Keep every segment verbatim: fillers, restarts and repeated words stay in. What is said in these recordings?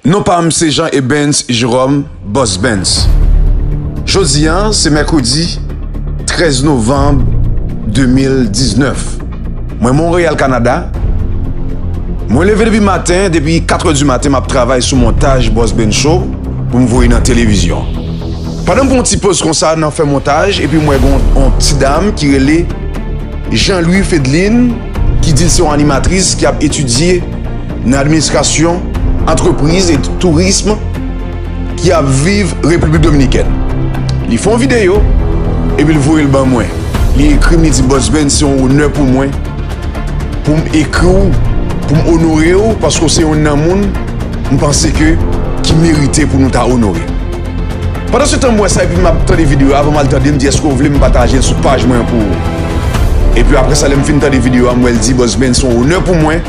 Non pa m se Jean Ebens Jerome, Boss Benz. Jodi a, se mèkredi trèz novanm de mil diznèf. Mwen Monreyal, Kanada. Mwen leve depi maten, depi kat è di maten, m ap travay sou montaj Boss Benz Show pou m voye nan televizyon. Pandan m pran yon ti poz konsa nan fè montaj, epi m wè gen yon, yon ti dam ki rele Jean Louis Fedlin, ki di l se yon animatris ki ap etidye nan administrasyon, antrepriz e tourism, ki ap viv Repiblik Dominikèn. Li fè yon videyo, epi l voye l ban mwen. Li ekri m, li di, Boss Benz, se yon onè pou mwen pou m ekri w, pou m onore w, paske w se youn nan moun m panse ke ki merite pou nou ta onore. Pandan se tan m wè sa epi m ap tande videyo a, avan m al tande, m di, èske w vle m pataje l sou paj mwen an pou ou? Epi apre sa, lè m fin tande videyo a, m wè l di, Boss Benz, se yon onè pou mwen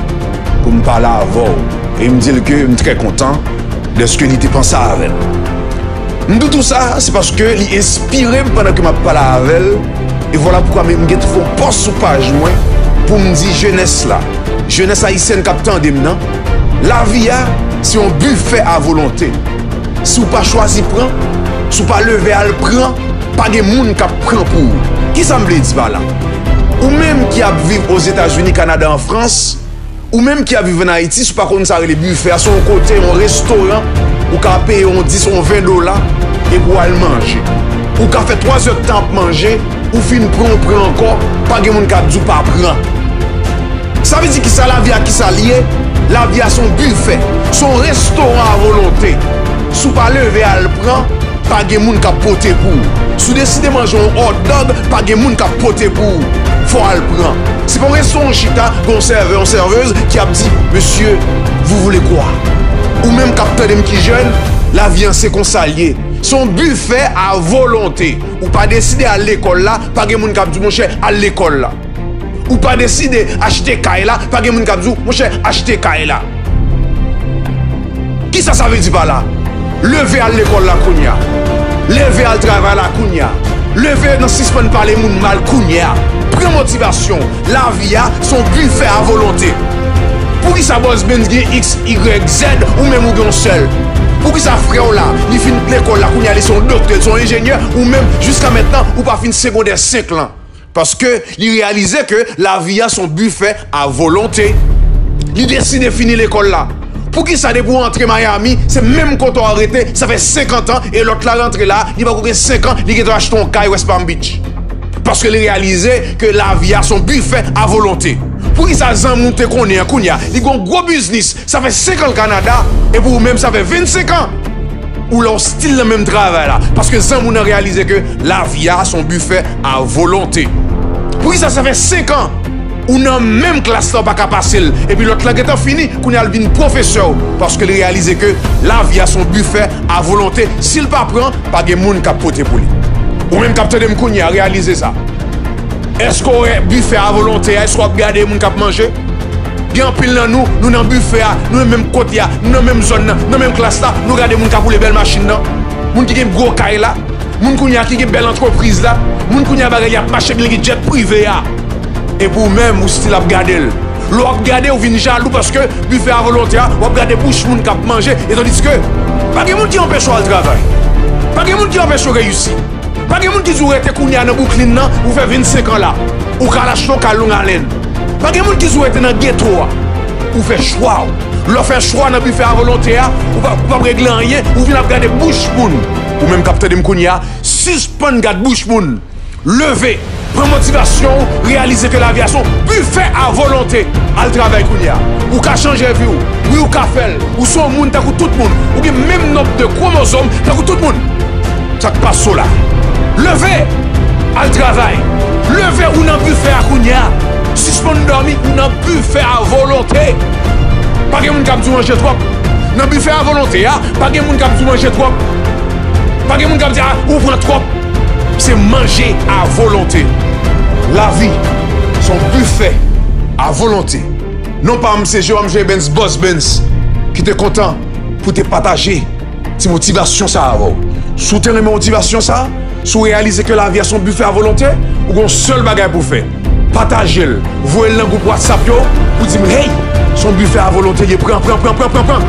pou m pale avè w. E m di l ke m trè kontan dèske li te panse avè m. M di w tou sa, se paske li enspire m pandan ke m ap pale avè l. E vwala poukwa m, m gen fè yon pòs sou paj mwen pou m di jenès la, jenès ayisyèn k ap tande m nan, lavi a se yon bifè a volonte. Si w pa chwazi pran, si w pa leve al pran, pa gen moun k ap pran pou ou. Kisa m vle di pa la? Ou menm ki ap viv Ozetazini, Kanada, an Frans, ou menm ki ap viv ann Ayiti, si w pa konn sa rele bifè a, se yon kote, yon restoran, ou ka peye yon dis, yon ven dola, epi w al manje. Ou ka fè twa zè tan ap manje, ou fin pran, ou pran ankò, pa gen moun k ap di w pa pran. Sa vle di kisa lavi a, kisa l ye? Lavi a se yon bifè, se yon restoran a volonte. Si w pa leve al pran, pa gen moun k ap pote pou ou. Si w deside manje yon hot dog, pa gen moun k ap pote pou ou. Fò w al pran. Se pa yon restoran w chita, gen yon sèvè, yon sèvez ki ap di, Monsieur, vous voulez quoi? Ou menm k ap tande m ki jèn, lavi a se konsa l ye. Se yon bifè a volonte. Ou pa deside al lekòl la, pa gen moun k ap di w, monchè, al lekòl la. Ou pa deside achte kay la, pa gen moun k ap di w, monchè, achte kay la. Kisa sa vle di pa la? Leve al lekòl la kounye a. Leve al travay la kounye a. Leve nan sispann pale moun mal kounye a. Pran motivasyon w. Lavi a se yon bifè a volonte. Poukisa Boss Benz gen X, Y, Z, ou menm ou gen yon sèl? Poukisa frè w la, li fin lekòl la kounye a, li se yon doktè, li se yon enjenyè, ou menm, jiska mentnan, ou pa fin segondè senk lan? Paske li reyalize ke lavi a se yon bifè a volonte. Li deside fini lekòl la. Poukisa depi w antre Miami, se menm kote w rete, sa fè senkant an, e lòt la rantre la, li pako gen senk an, li gentan achte yon kay West Palm Beach? Paske li reyalize ke lavi a se yon bifè a volonte. Poukisa zanmi w te konnen an kounye a, li gen yon gwo biznis, sa fè senk an l Kanada, epi ou menm sa fè vennsenk an ou la, w still nan menm travay la? Paske zanmi w nan reyalize ke lavi a se yon bifè a volonte. Poukisa sa fè senk an ou nan menm klas la, w pa ka pase l, epi lòt la gentan fini, kounye a l vin pwofesè w? Paske l reyalize ke lavi a se yon bifè a volonte. Si l pa pran, pa gen moun k ap pote pou li. Ou menm k ap tande m kounye a, reyalize sa. Èske w wè bifè a volonte a? Èske w ap gade moun k ap manje? Gen anpil nan nou, nou nan bifè a, nou nan menm kote a, nou nan menm zòn nan, nan menm klas la, nou gade moun k ap woule bèl machin nan, moun ki gen gwo kay la, moun kounye a ki gen bèl antrepriz la, moun kounye a bagay li ap mache byen, gen djèt prive a. Epi ou menm, ou still ap gade l. Lè w ap gade, ou vin jalou paske bifè a volonte a, w ap gade bouch moun k ap manje, e tandiske pa gen moun ki anpeche w al travay. Pa gen moun ki anpeche w reyisi. Pa gen moun ki di w rete kounye a nan Brooklyn nan, ou fè vennsenk an la. Ou ka al achte yon kay long alèn. Pa gen moun ki di w rete nan geto a. Ou fè chwa w. Lè w fè chwa nan bifè a volonte a, ou pa, ou p ap regle anyen, ou vin ap gade bouch moun. Ou menm k ap tande m kounye a, sispann gad bouch moun. Leve, pran motivasyon w, reyalize ke lavi a se yon bifè a volonte. Al travay kounye a. Ou ka chanje vi w. Wi, ou ka fè l. Ou se yon moun tankou tout moun. Ou gen menm nonb de kwomozòm tankou tout moun. Sa k pase w la? Leve! Al travay! Leve, ou nan bifè a kounye a. Sispann dòmi, ou nan bifè a volonte. Pa gen moun k ap di w manje twòp. Nan bifè a volonte a, pa gen moun k ap di w manje twòp. Pa gen moun k ap di, a, ou pran twòp. Se manje a volonte. Lavi se yon bifè a volonte. Non pa m se Jerome J. Benz, Boss Benz, ki te kontan pou te pataje ti motivasyon sa a avè w. Si w te renmen motivasyon sa a, si w reyalize ke lavi a se yon bifè a volonte, ou gen yon sèl bagay pou w fè. Pataje l, voye l nan gwoup WhatsApp yo, pou di m, hey, se yon bifè a volonte li ye, pran, pran, pran, pran, pran, pran.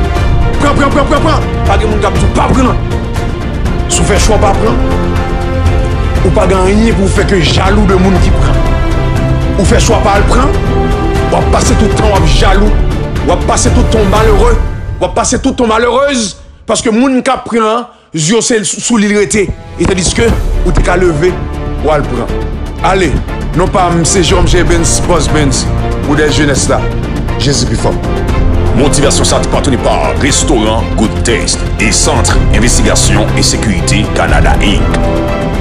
Pran, pran, pran, pran, pran. Pa gen moun k ap di w pa pran. Si w fè chwa w pa pran, ou pa gen anyen pou w fè ke jalou de moun ki pran. Ou fè chwa pa al pran, w ap pase tout tan w ap jalou, w ap pase tout tan w malere, w ap pase tout tan w malerez, paske moun k ap pran an, zye w se sou li l rete. E tandiske ou te ka leve, w al pran. Ale, non pa m, se Jerome J. Benz, Boss Benz, modèl jenès la. Jezi pi fò. Motivasyon sa te patwone pa Restoran Good Taste e Sant Envestigasyon e Sekirite Kanada, Inc.